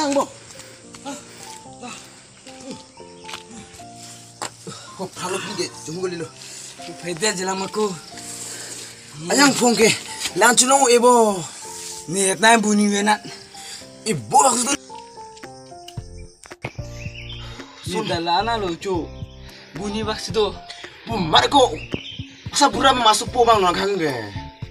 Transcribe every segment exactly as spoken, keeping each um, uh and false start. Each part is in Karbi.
Ang bo. Ko phalo ki ke jum goli lo. Phaide jela mako. Ayang phong ke. Lang chulong ebo. Ne nai buni wenat. Ibo. Ni dalana lo cho. Buni bak sido. Bu mar ko. Asa pura ma supo bang nang khang ke.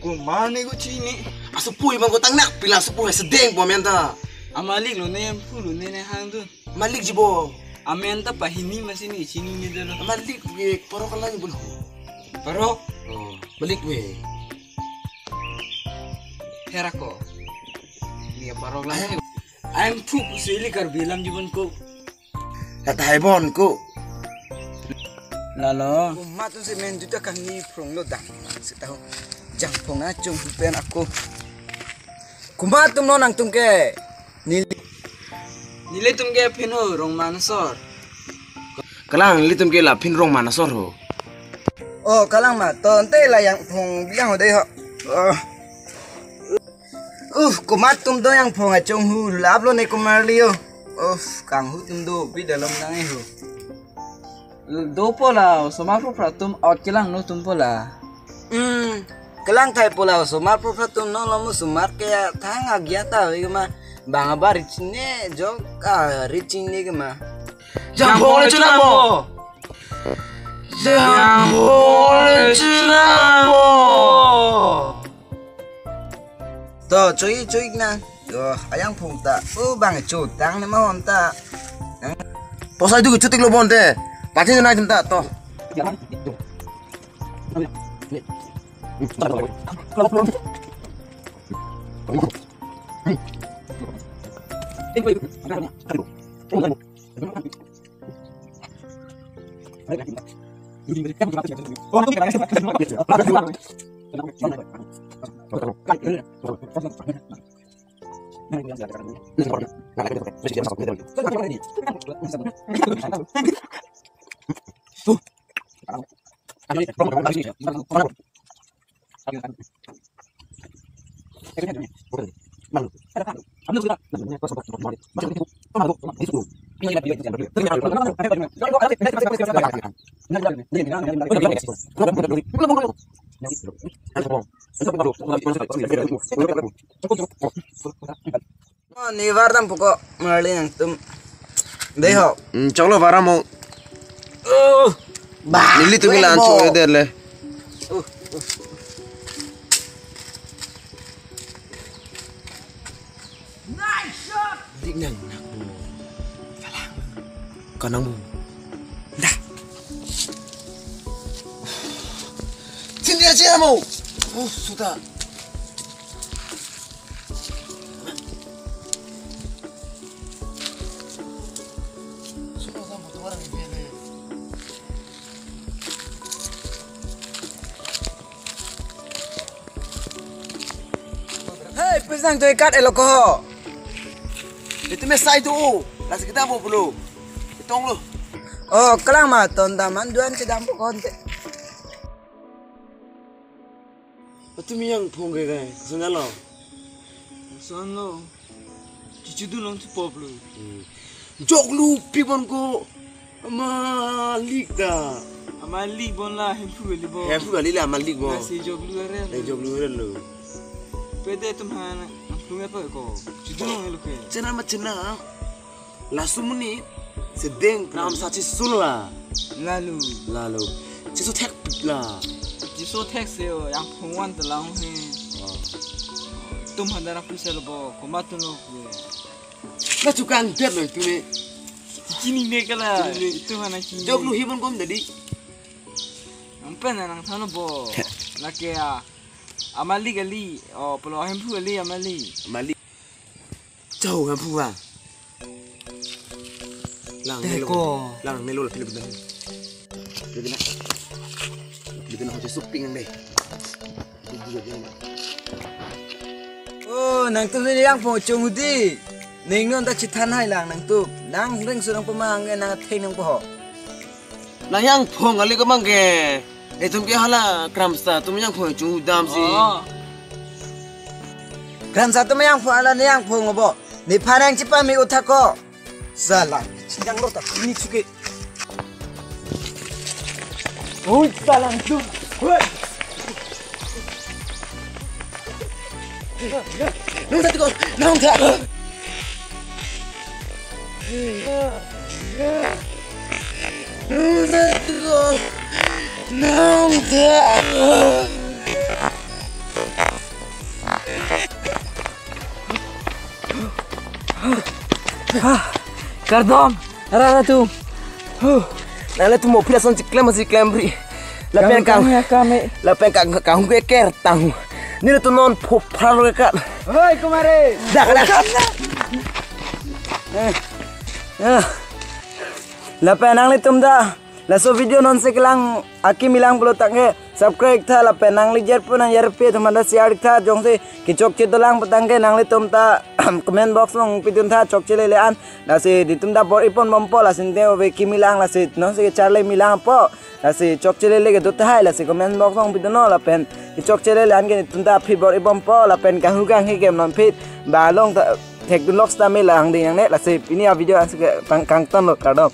Ko mane ko chini. Asupo ibang ko tangnak pila supo sedeng po menta. Amalik lo ne, pu lo ne, ne hang tu. Malik jibo. Amen ta pahini masini chini ni dolo. Malik we parok lang bul. Parok? Oh, malik we. Herako. Ni parok lang. Ayang thu kusili Karbi alam jibon ko. Kata hai bon ko. Lalo. Komat atum si men juta kangni phrong lo dang. Seta ho. Jangphong achung pen ako. Komat atum lo nangtum ke. Neli. Nelitum ke phin ho Rongma asor. Kalang nelitum ke la phin Rongma asor ho. Oh, kalang ma. To ante la Yangphong bilang ho dei ho. Oh. Uh, komat atum do Yangphong achung hu lap lo ne komarli ho. Uh, kanghu atum do pi dalom nang ho. Do pola, osomar phra atum out kelang no tum pola. Hmm, kelang thai pola, osomar phra atum no lo mo osomar ke thang agya ta ve ma bang abar richine jok a richine ke ma. Jangphong le chunang bo. Jangphong le chunang bo. To, chui, chui na. To, Ayangphong ta. Oh, bang chu tang ne ma hon ta. Posai tu chutik lo bonte. Pati na jum ta to. Oh, ne var dam puko marli nangtum. Dei ho. Hmm, choklo var mo. Oh. Bah. Nelitum ke lan bo. Chok der le. Uh, uh. Nice shot. Dik nang nak bo. Kalang. Kanang bo. Dah. Sini aja mo. Uh, sudah. Hei, pisang tu ikat eloko. Itu mesai tu. Las kita mau pulo. Itong lo. Oh, kalang ma ton daman duan kedam pokon te. Atum Yangphong ke kai, sonalo. Sonalo. Chichu dun long chipop lo. Hmm. Jok lo pi bon ko. Malik ta. Malik bon la Hemphu kali bo. Hemphu kali la Malik bo. Nasi jok lo are. Eh, jok lo are lo. Pede atum han, atum apa ko? Chichu dun long lo ke. Chena ma chena. Laso amonit sedeng kramsa chiso la. Lalo. Lalo. Chiso thek la. Chiso thek se o, Yangphong van ta lang he. Oh. Atum han dara pisa lo bo, komat atum lo ke. Na chukang det lo itu ne. Chini ne kala, chini ne. Atum han chini. Jok lo hi bon kom dadi. Ang pen nangthan lo bo. Lake a. Amalik kali, oh, pulo Hemphu kali, Amalik. Amalik. Chau Hemphu va. Lang nelo. Teko. Lang nelo la pilo bintang. Pilo bintang. Pilo bintang hoche shopping ang deh. Oh, nangtum ni Yangphong achung hudi. Ning non ta chithan hai lang nangtum. Nang ring surang pemang nang theng nang poho. Nang Yangphong kali kemang ke. Etum ke hala kramsa atum Yangphong chung damsi. Oh. Kramsa atum Yangphong hala ne Yangphong bo. Nephan nangchepame-o tha ko. Salang, chinjang lo ta, ini chuke. Oi, salang tu. Hoi. Nung tha ko, nung tha. Nung tha ko, nung tha. Kardom, arat atum. Huh. Nanglitum mo pila son chiklem chiklem ri. Lapen kang, kang ya kami. Lapen kang kang ke ker tang. Nelitum non pho phar lo ke kan. Hoi, kumare. Dak, dak. Eh. Eh. Lapen nanglitum ta laso video non si kelang akimi lang pulo tangke subscribe tha, lapen nangli jer pu nang jer pi atum ta share tha, jongsi kechokche dolang pu tangke nanglitum ta comment box along pidun tha chokche lele an. Lasi netum ta bor-i pon bompo, lasi nte ove kimi lang, lasi non si kecharli mi lang po. Lasi chokche lele kedo tahai, lasi comment box along pidun non, lapen kechokche lele an ke netum ta aphi bor-i bompo, lapen kanghu kanghe ke non aphi ba along ta thekdun lok sitame lang ding nangne, lasi pini a video an si ke kang kangton lo, kardom.